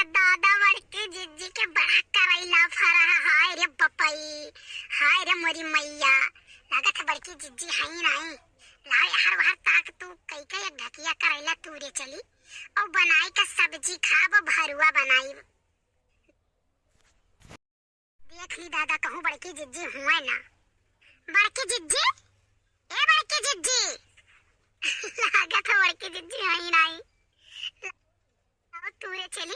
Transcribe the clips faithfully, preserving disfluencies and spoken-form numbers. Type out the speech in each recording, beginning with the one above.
दादा, बड़की जिज्जी के बड़ा करैला फरा है। हाय रे बपई, हाय रे मोरी मैया, लागत है बड़की जिज्जी हई नाई। लाओ यार, वहर ताक तू कई के एक ढकिया करैला तूरे चली, और बनाई का सब्जी खाब, भरुआ बनाई। देख ली दादा, कहूँ बड़की जिज्जी हुए ना। बड़की जिज्जी, ए बड़की जिज्जी। लागत है बड़की जिज्जी हई नाई। और तूरे चली,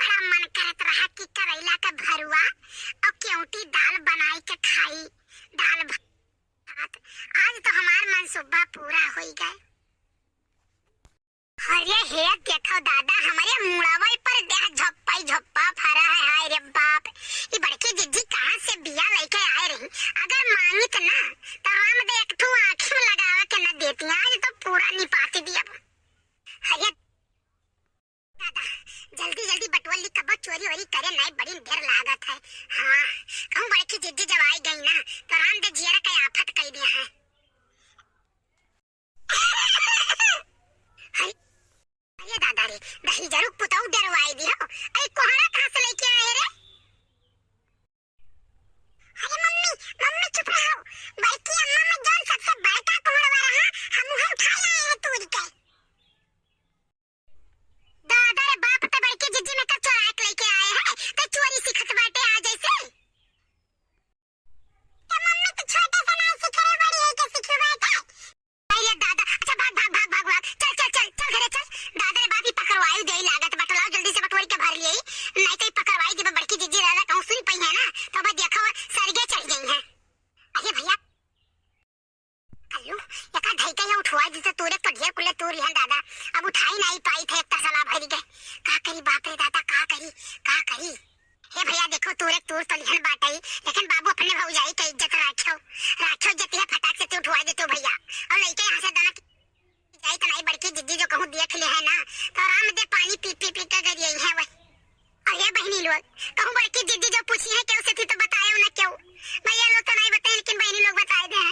बड़ा मन करत रहा कि करैला का भरुआ और केवटी दाल बनाई के खाई, दाल भात। आज तो हमार मनसूबा पूरा होई गए। अरे हे देखो दादा, हमरे मुड़वई पर देख झप्पा ही झप्पा फरा है। हाय रे बाप, ई बड़की जिज्जी कहाँ से बिया लेके आए रही? अगर मांगित ना, तो राम दे एक ठू आँखी में लगावे के न देती। आज तो पूरा निपात दिया। अरे दादा, जल्दी जल्दी बटोर ली, कबो चोरी वोरी करे नाई, बड़ी देर लागत है। हाँ, कहूँ बड़की जिज्जी जब आई गई ना, तो राम दे जियरा के आफत कई दिया है। अरे, अरे दादा रे, दहिजरू पुतऊ डरवाई दी हो। अरे कोहड़ा कहाँ से लेके आए रे? अरे मम्मी, मम्मी चुप रहो। बड़की अम्मा में जौन सबसे बड़का कोहड़वा रहा, हम उहे उठा लाए हैं तूर के। दादा रे बाप, ते बड़की जिज्जी में कब चोराए के लेके आए हैं? ते चोरी सीखत बाटे आज ऐसे? तो मम्मी तो छोटे से ना सीखे रे, बड़ी होई के सीखी बाटे। अरे दादा, अच्छा भाग, भाग, भाग, भाग, भाग। चल, चल, चल, चल घरे चल। दादा रे बाप, ई पकड़वाई दे लागत बटलाओ, जल्दी से बटोरी के भर लिए। नहीं तो ई पकड़वाई देबे बड़की जिज्जी, दादा कहूँ सुन पई है ना, तो अब देखो सरगे चढ़ गई है। अरे भैया, कल्लू, एका धई के ये उठवा दी तो तूरे तो ढेर कुले तूर लिहन दादा। अब उठाई नहीं पाई थे, एक तसला भरी गए। का करी बाप रे दादा, का करी, का करी? हे भैया देखो, तूरे तूर तो लिहन बाटई, लेकिन बाबू अपने भौजाई के इज्जत राखो, राखो इज्जत, ये फटाक से तू उठवा देते हो भैया। और लइके यहाँ से दाना की जाई तो नहीं बड़की जिज्जी जो कहूँ देख ले है ना, तो राम दे पानी पी पी पी के गरियाई है वही। और ये बहनी लोग, कहूँ बड़की जिज्जी जो पूछी है क्यों से थी तो बतायो ना क्यों। भैया लोग तो नहीं बताए, लेकिन बहनी लोग बताए दे हैं।